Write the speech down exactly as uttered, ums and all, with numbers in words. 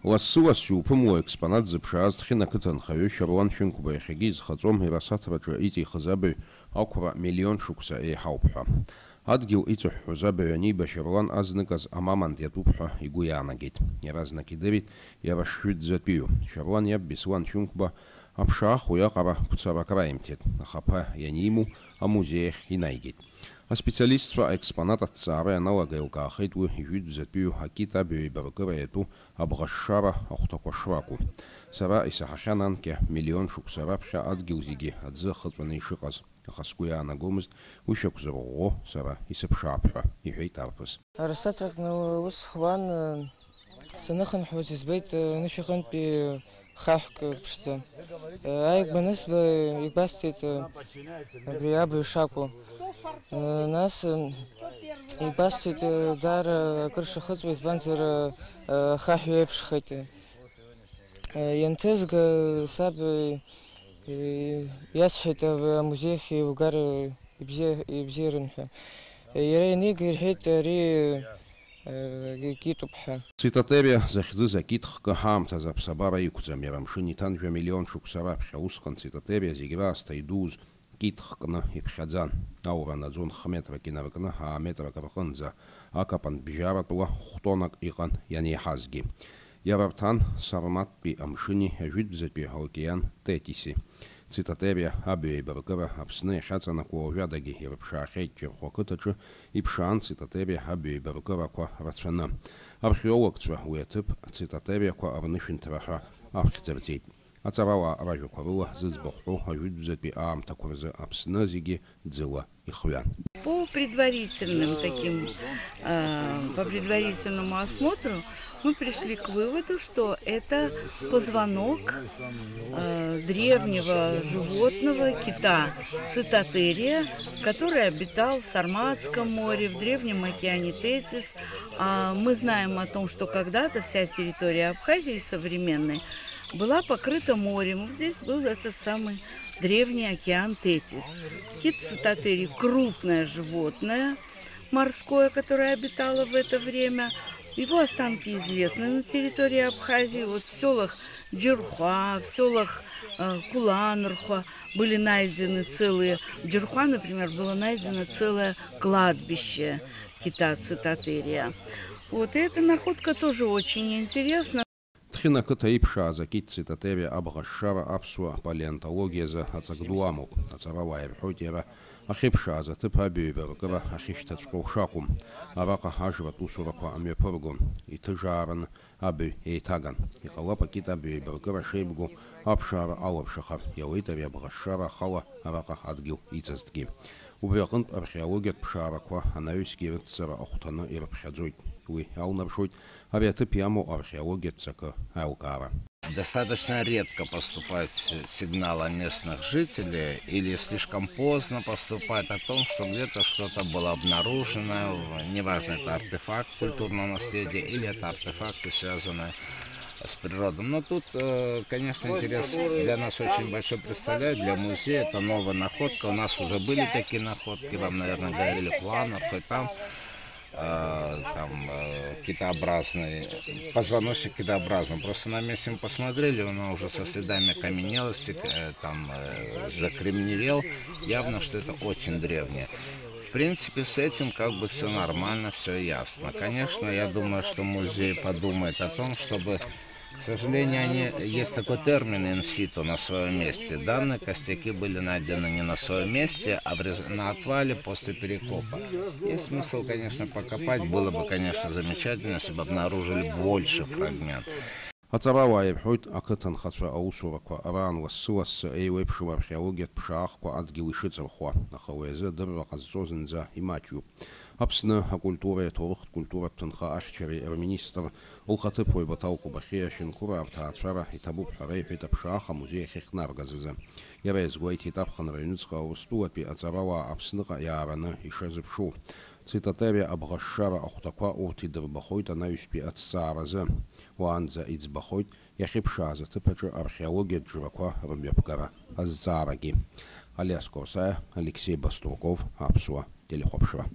Лассы-лассы иуԥымло аекспонат зыԥшааз Ҭхьына ақыҭанхаҩы Шьаруан Шьынқәба иахьагьы изхаҵом ирасаҭраҿы иҵихыз абаҩ ақәра миллион шықәса еиҳауп ҳәа. Адгьыл иҵыҳәҳәоз абаҩ аниба, Шьаруан азныказ амамант иатәуп ҳәа игәы иаанагеит. Иаразнак идырит иара шжәытәӡатәиу. Шьаруан иаб Беслан Шьынқәба аԥшаах уиаҟара қәцарак раимҭеит, аха аԥа ианиму, амузеи ахь инаигеит. Аспециалистцәа аекспонат аҭҵаара ианалага еилкаахеит уи ижәытәӡатәиу акит абаҩ еибаркыра иатәу абӷашшара ахәҭақәа шракәу. Сара исаҳахьан анкьа миллион шықәса раԥхьа адгьыл зегьы аӡы ахыҵәаны ишыҟаз, аха сгәы иаанагомызт уи шьақәзырӷәӷәо сара исыԥшаап ҳәа, иҳәеит арԥыс. Арасаҭракны ус уан, э, саныхынҳәуаз избеит, э, анышә аҟынтәи хаҳәк ԥшӡа. Э, ааигәа анысба, ибасҭеит, э, абри абаҩ шакәу. Э, нас, э, ибасҭеит, э, даара акыр шахыҵуа, избанзар, э, э, ахаҳә еиԥшхеит. Э, ианҭызга, саб, э, иасҳәеит, абри амузеи ахь иугар, э, ибзиа-, ибзиарын ҳәа. Э, иара ианига, ирҳәеит, ари, э, акитуп ҳәа. Цитатериа захьӡыз акит хкы ҳаамҭазы аԥсабара иқәӡам, иара амшын иҭан жәа миллион шықәса раԥхьа. Усҟан цитатериа зегь раасҭа идууз кит хкны иԥхьаӡан. Аура наӡон х-метрак инаркны ааметрак рҟынӡа, акапан бжьаратәуа хә-тоннак иҟан ианеиҳазгьы. Иара рҭан Сарматтәи амшыни ажәытәӡатәи аокеан Тетиси. Цитатериа абаҩ еибаркыра Аԥсны иахьаҵанакуа уажәадагьы ирыԥшаахьеит, Ҷырхәа ақыҭаҿы иԥшаан цитатериа абаҩ еибаркырақәа рацәаны. Археологцәа уи аҭыԥ цитатериақәа рнышәынҭра ҳәа ахьӡырҵеит. Аҵарауаа ражәақәа рыла зыӡбахә ҳәоу ажәытәӡатәи аамҭақәа рзы Аԥсны зегьы ӡыла ихҩан. По предварительным таким, э, по предварительному осмотру мы пришли к выводу, что это позвонок, э, древнего животного кита, цитатерия, который обитал в Сарматском море, в Древнем океане Тетис. А мы знаем о том, что когда-то вся территория Абхазии современной была покрыта морем. Вот здесь был этот самый древний океан Тетис. Кит цитатерий — крупное животное морское, которое обитало в это время. Его останки известны на территории Абхазии. Вот в селах Джирхуа, в селах, э, Куланрхуа были найдены целые. В Джирхуа, например, было найдено целое кладбище кита цитатерия. Вот эта находка тоже очень интересна. Ҭхьына ақыҭа иԥшааз акит цитатериа абӷашшара аԥсуа палеонтологиазы аҵак ду амоуп. Аҵарауаа ирҳәоит иара ахьыԥшааз аҭыԥ абаҩ еибаркыра ахьышьҭаҵәҟьоу шакәым. Араҟа ажратә усурақәа амҩаԥыргон, иҭыжаараны абаҩ еиҭаган. Иҟалап акит абаҩ еибаркыра шеибгоу аԥшаара алаԥшахар, иауеит ари абӷашшара ахала араҟа адгьыл иҵазҭгьы. Убри аҟынтә археологиатә ԥшаарақәа анаҩсгьы рыццара ахәҭаны ирыԥхьаӡоит. Уи аунаршоит ари аҭыԥ иамоу археологиатә ҵакы аилкаара. Достаточно редко поступает с-, сигнал от местных жителей или слишком поздно поступает о том, что где-то что-то было обнаружено, в-, неважно, это артефакт культурного наследия или это артефакты, связанные с природой. Но тут, э, конечно, интерес для нас очень большой представляет, для музея это новая находка. У нас уже были такие находки, вам, наверное, говорили, Куланрхуа, там, э, там, э, китообразный, позвоночник китообразный. Просто на месте мы посмотрели, он уже со следами окаменелости, э, там, э, закремневел. Явно, что это очень древнее. В принципе, с этим как бы всё нормально, всё ясно. Конечно, я думаю, что музей подумает о том, чтобы, к сожалению, они, есть такой термин in situ, на своём месте. Данные костяки были найдены не на своём месте, а в рез-, на отвале после перекопа. Есть смысл, конечно, покопать. Было бы, конечно, замечательно, если бы обнаружили больше фрагмент. Аҵарауаа ирҳәоит, ақыҭанхацәа аусурақәа раан лассы-лассы еиуеиԥшым археологиатә ԥшаахқәа адгьыл ишыҵырхуа, аха уи азы адырра ҟазҵо зынӡа имаҷҩуп. Аԥсны акультуреи аҭоурыхтә культуратә ҭынха ахьчареи рминистр лхаҭыԥуаҩ Баҭал Кобахьиа ашьынқәыраа рҭаацәара иҭабуп ҳәа реиҳәеит аԥшаах амузеи ахьыхьнаргаз азы. Иара иазгәеиҭеит аԥхынра аҩныҵҟа Урыстәылатәи аҵарауаа Аԥсныҟа иаараны ишазыԥшу. Цитатериа абӷашшара ахәҭақәа урҭ идырбахоит анаҩстәи аҭҵааразы. Уаанӡа иӡбахоит иахьыԥшааз аҭыԥ аҿы археологиатә џьарақәа рымҩаԥгара азҵаарагьы. Алиас Корсаиа, Алексей Баструков, Аԥсуа телехәаԥшра.